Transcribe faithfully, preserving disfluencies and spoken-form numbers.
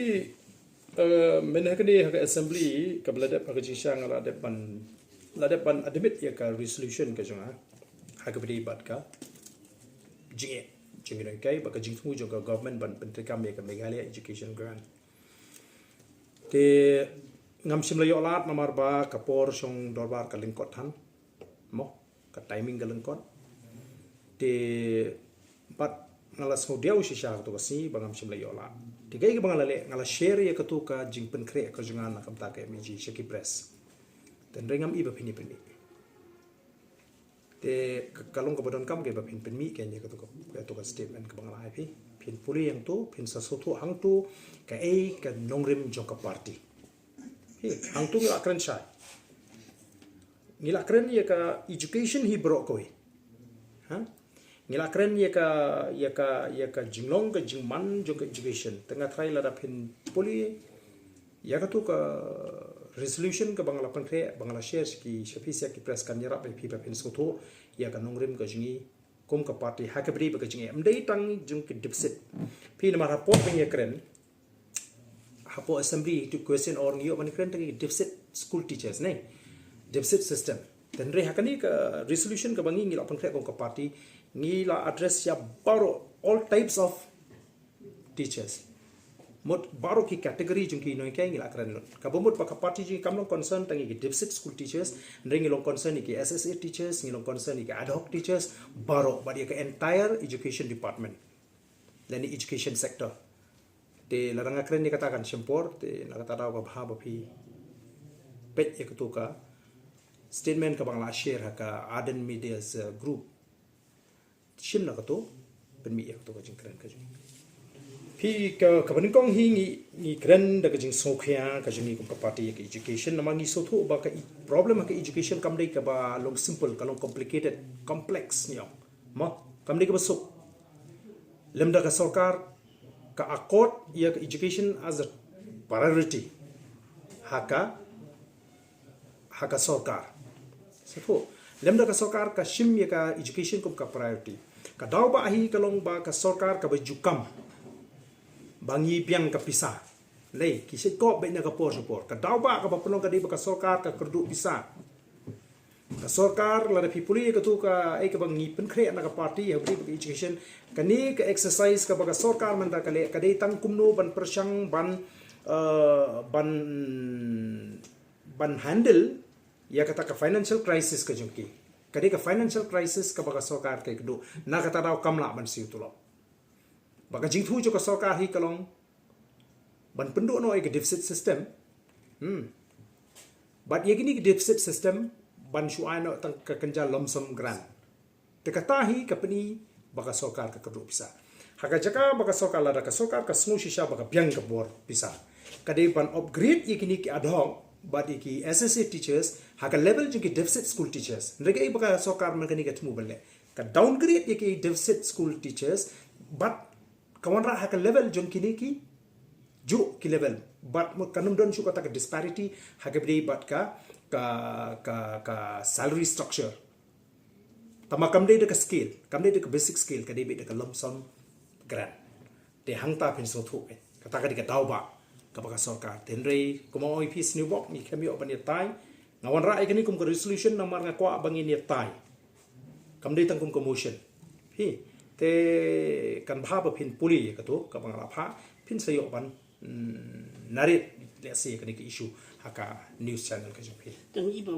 Eh, mynne ha kane ha ka assembly kaba la dep ha ka jingshisha nga la dep ban, la dep ban admit ïa ka resolution ka jong nga ha kaba ïadei bad ka jingeh jong ngi, nonghikai, bad ka jingthmu jong ka government ban pyntreikam ïa ka Meghalaya Education Grant. Te ngam shym la ïoh lad namar ba ka por shong dorbar ka lyngkot than, mo, ka timing ka lyngkot. Te bad nga la sngewdiaw shisha ha kato ka sngi ba ngam shym la ïoh lad. Te kaei kaba nga la leh, nga la share ïa kato ka jingpynkhreh ka jong nga na ka bynta ka M A G sha ki press. Te hynrei ngam i ba phin ïa pynmih. Te ka, ka long kaba donkam ka ba phin pynmih ka ïa kato ka, kato ka statement kaba nga la ai phi. Phin pule hangto, phin sa sngewthuh hangto kaei ka nongrim jong ka party. Hi, hangto ngi la kren shai. Ngi la kren ïa ka education hi baroh kawei. Ha? Ngi la kren ïa ka, ïa ka, ïa ka jinglong ka jingman jong ka education. Te nga tharai lada phin pule ïa kato ka resolution kaba nga la pynkhreh, ba nga la share sha ki, sha phi sha ki press, kan ïarap ïa phi ba phin sngewthuh ïa ka nongrim ka jong ngi kum ka party ha kaba ïadei bad ka jingeh. Ym dei tang jong ki deficit. Phi, namar hapoh ba ngi ïa kren hapoh assembly to question or ngi ïoh ban kren tang ki deficit school teachers ne. Deficit system. Te hynrei ha kane ka resolution kaba ngi, ngi la pynkhreh kum ka party, ngi la address ïa baroh, all types of teachers. Mut baroh ki category jong ki nonghikai ngi la kren lut. Kaba mut ba ka party jong ngi kam long concern tang ïa ki deficit school teachers, hynrei ngi long concern ïa ki S S A teachers, ngi long concern ïa ki ad hoc teachers, baroh, bad ïa ka entire education department lane education sector. Te lada nga kren ïa kata kan shim por, te na kata daw ka bha ba phi peit ïa kato ka statement kaba nga la share ha ka Ardent Media's, uh, group. Shim na kato, pynmih ïa kato ka jingkren ka jong ngi. Phi, ka, kaba nyngkong hi ngi, ngi kren da ka jingsngewkhia ka jong ngi kum ka party ïa ka education, namar ngi sngewthuh ba ka e-, problem ha ka education kam dei kaba long simple, ka long complicated, complex, ngi ong. Mo, kam dei kaba suk. Lymda ka sorkar ka accord ïa ka education as a priority ha ka, ha ka sorkar. Sngewthuh. Lymda ka sorkar ka shim ïa ka education kum ka priority. Ka daw ba hi ka long ba ka sorkar kaba ju kam ba ngi biang ka pisa. Lei, ki shait kop beit na ka por sha por. Ka daw ba kaba pynlong ka dei ba ka sorkar ka kyrduh pisa. Ka sorkar, lada phi pule ïa kato ka, eh, kaba ngi pynkhreh na ka party ha kaba ïadei bad ka education, kane ka exercise kaba ka sorkar mynta ka leh, ka dei tang kumno ban pyrshang ban, eh, ban, ban handle ïa kata ka financial crisis ka jong ki. Ka dei ka financial crisis kaba ka sorkar ka kyrduh. Na kata daw kam lah ban siew tulop. Ba ka jingthmu jong ka sorkar hi ka long ban pynduh noh ïa ka deficit system. Hmm. Bad ïa kine ki deficit system ban shu ai noh tang ka kynja lump sum grant. Te kata hi ka pyni ba ka sorkar ka kyrduh pisa. Ha ka jaka ba ka sorkar, lada ka sorkar ka sngew shisha ba ka biang ka bor pisa, ka dei ban upgrade ïa kine ki ad hoc bad ïa ki S S A teachers ha ka level jong ki deficit school teachers. Hynrei kaei ba ka sorkar mynta kane ka thmu ban leh, ka downgrade ïa ki deficit school teachers bad ka wanrah ha ka level jong kine ki juh ki level. Bad mut kan ym don shuh kata ka disparity ha kaba ïadei bad ka, ka, ka, ka salary structure. Tangba kam dei da ka scale, kam dei da ka basic scale, ka dei beit da ka lump sum grant. Te hangta phin sngewthuh, eh, kata ka dei ka daw ba kaba ka sorkar. Te hynrei kumba ong ïa phi, sniewbok ngi khlem ïoh ban ïatai. Nga wanrah ïa kane kum ka resolution namar nga kwah ba ngin ïatai. Kam dei tang kum ka motion. Phi, te kan bha ba phin pule ïa kato kaba nga la phah, phin sa ïoh ban, mm, narrate lehse ïa kane ka issue ha ka news channel ka jong phi. Tang i ba